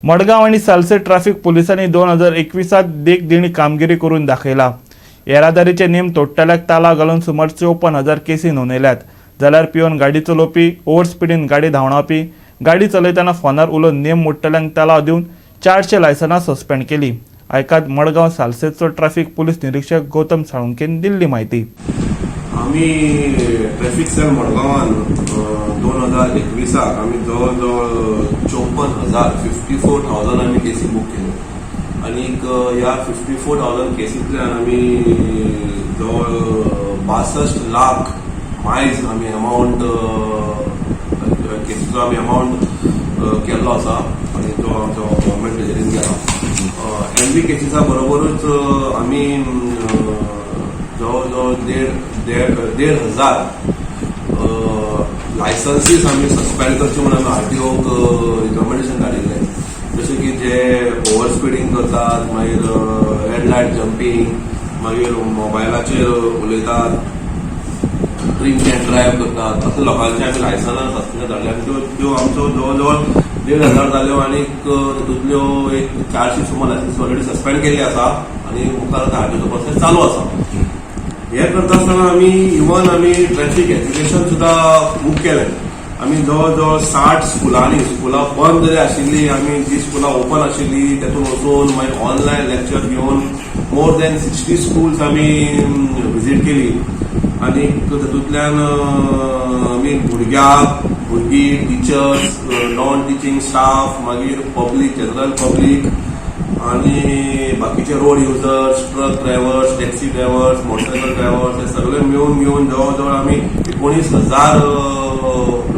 मडगांव आनी सालसेट ट्राफीक पोलिसांनी 2021त देखदिणी कामगिरी करून दाखयला. येरादारीचे नेम तोडटल्याक ताला घालून सुमार 54,000 केसी नोंदयल्यात, जाल्यार पिवन गाडी चलोवपी, ओव्हर स्पिडीन गाडी धांवडावपी, गाडी चलयतना फोनार उलोवन नेम मोडटल्यांक तालाव दिवन 400 लायसनां सस्पेंड केली. आयकात मडगांव सालसेटचो ट्राफीक पोलीस निरीक्षक गौतम साळुंकेन दिल्ली म्हायती. आमी ट्रॅफिक सेल मडगांवान 2021 आमी जवळ जवळ 54,000, 54,000 आमी केसी बूक केल्यो आनीक ह्या 54,000 केसींतल्यान आमी जवळ 62 लाख मायल्स आमी अमावंट, केसीचो आमी अमावंट केल्लो आसा आनी तो आमचो गव्हर्मेंट ट्रेजरीन गेला. एमव्ही केसीसा बरोबरूच आमी जवळ जवळ देड देड 1,500 लायसन्सीस आमी सस्पेंड करचे म्हणून आमी आरटीओक रिकमेंडेशन धाडिल्लें. जशें की जे ओव्हर स्पिडींग करतात, मागीर रेड लायट जंपींग, मागीर मोबायलाचेर उलयतात, ड्रिंक अँड ड्रायव्ह करतात, असं लोकांचे आमी लायसनां सस्पेंड धाडले आनी त्यो त्यो आमच्यो जवळ जवळ 1,500 जाल्यो आनीक तितूंतल्यो एक 400 सुमार लायसन्स ऑलरेडी सस्पेंड केल्ली आसा आनी मुखार आतां आरटीओचो प्रोसेस चालू आसा. हे करता आसतना आमी इवन आमी ट्रॅफिक एज्युकेशन सुद्दां खूब केलें. आमी जवळ जवळ 60 स्कुलांनी, स्कुलां बंद जरी आशिल्ली, आमी जी स्कुलां ओपन आशिल्ली तेतून वचून मागीर ऑनलायन लेक्चर घेवन मोर दॅन 60 स्कुल्स आमी विजीट केली आनी तातूंतल्यान आमी भुरग्यांक, भुरगीं, टिचर्स, नॉन टिचींग स्टाफ, मागीर पब्लीक, जनरल पब्लीक आणि बाकीचे road users, truck drivers, taxi drivers, motorcycle drivers हे सगळे मेळून घेवन जवळ जवळ आमी 19,000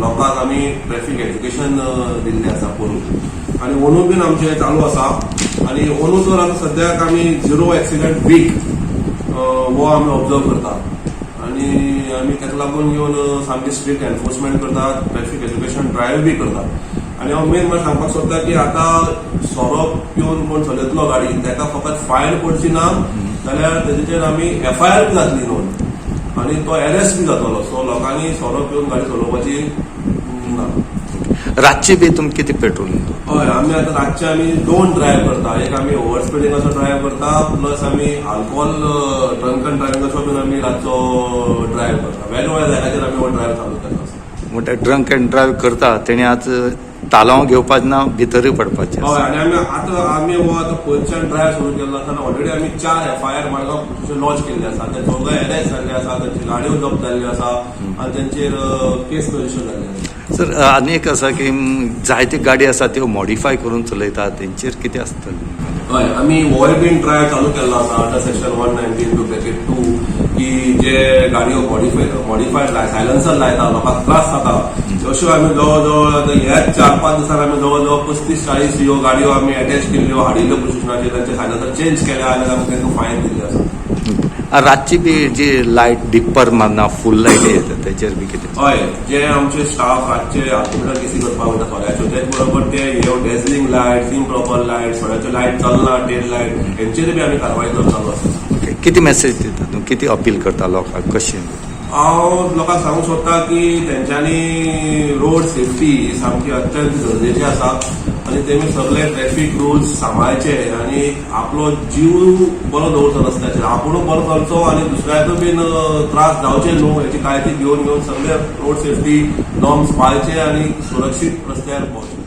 लोकांक आमी ट्रॅफिक एज्युकेशन दिल्लें आसा करून आनी अंदू बीन आमचें चालू आसा. आनी अंदू तर आतां सद्याक आमी झिरो एक्सिडंट वीक हो आमी ऑब्जर्व करता आनी आमी ताका लागून घेवन सामकी स्ट्रिक्ट एनफोर्समेंट करतात, ट्रॅफिक एज्युकेशन ड्रायव्ह बी करतात. आनी हांव मेन म्हळ्यार सांगपाक सोदता की आतां सोरो पिवन कोण चलयतलो गाडी, ताका फकत फायन पडची ना, जाल्यार तेजेचेर आमी एफआयआर बी जातली नोंद आनी तो एरेस्ट बी जातलो. सो लोकांनी सोरो पिवन गाडी चलोवपाची ना. रातची बी तुमी कितें पेट्रोलिंग? हय, आमी आतां रातचे आमी दोन ड्रायव्ह करता. एक आमी ओव्हर स्पिडींगाचो ड्रायव्ह करता, प्लस आमी आल्कोहोल ड्रंकन ड्रायव्हिंगाचो बीन आमी रातचो ड्रायव्ह करता. वेगवेगळ्या जाग्याचेर आमी हो ड्रायव्ह चालू केल्लो आसा. म्हणटा ड्रंक अँड ड्रायव्ह करता तेणी आज तालांव घेवपाच ना, भितरूय पडपाचें. हय, आनी आमी आतां आमी हो आतां पयलच्यान ड्रायव्ह सुरू केल्लो आसा. ऑलरेडी आमी चार एफआयआर मडगांव पुलीस लॉज केल्ले आसा. ते चौगां एरेस्ट जाल्ले आसा, तांची गाडयो जप्त जाल्ल्यो आसा आनी तेंचेर केस रजिस्टर जाल्ले आसा. सर, आनी एक आसा की जायत्यो गाडी आसा त्यो मॉडिफाय करून चलयतात, तेंचेर कितें आसतलें? हय, आमी होय बीन ड्रायव्ह चालू केल्लो आसा अंडर सेक्शन 119(2) की जे गाडयो मॉडिफायड सायलन्सर लायता, लोकांक त्रास जाता, अश्यो आमी जवळ जवळ आतां ह्याच 4-5 दिसांक आमी जवळ जवळ 35-40 ह्यो गाडयो आमी अटॅच केल्ल्यो, हाडिल्ल्यो पुलीस स्टेशनाचेर, तांचे सायलन्सर चेंज केल्या आनी आमी तांकां फायन दिल्ले आसा. रातची बी जी लायट डिप्पर मारना, फूल लायट येता, तेचेर बी कितें? हय, जे आमचे स्टाफ रातचे आल्कोमिटर केसी करपाक वयता सोऱ्याच्यो, तेच बरोबर ते ह्यो डेझलिंग लायट्स, इम्प्रॉपर लायट, सोऱ्याच्यो लायट चलना, टेल लायट, हेंचेर बी आमी कारवाय करप चालू आसा. ओके, कितें मेसेज दिता तूं? कितें अपील करता लोकांक कशें? हांव लोकांक सांगूंक सोदता की तेंच्यांनी रोड सेफ्टी ही सामकी अत्यंत गरजेची आसा आनी तेमी सगळे ट्रॅफिक रुल्स सांबाळचे आनी आपलो जीव बरो दवरचो. रस्त्याचेर आपुणूय बरो चलचो आनी दुसऱ्याकूय बीन त्रास जावचे न्हू हेची काळजी घेवन घेवन सगळे रोड सेफ्टी नॉर्म्स पाळचे आनी सुरक्षीत रस्त्यार भोंवचे.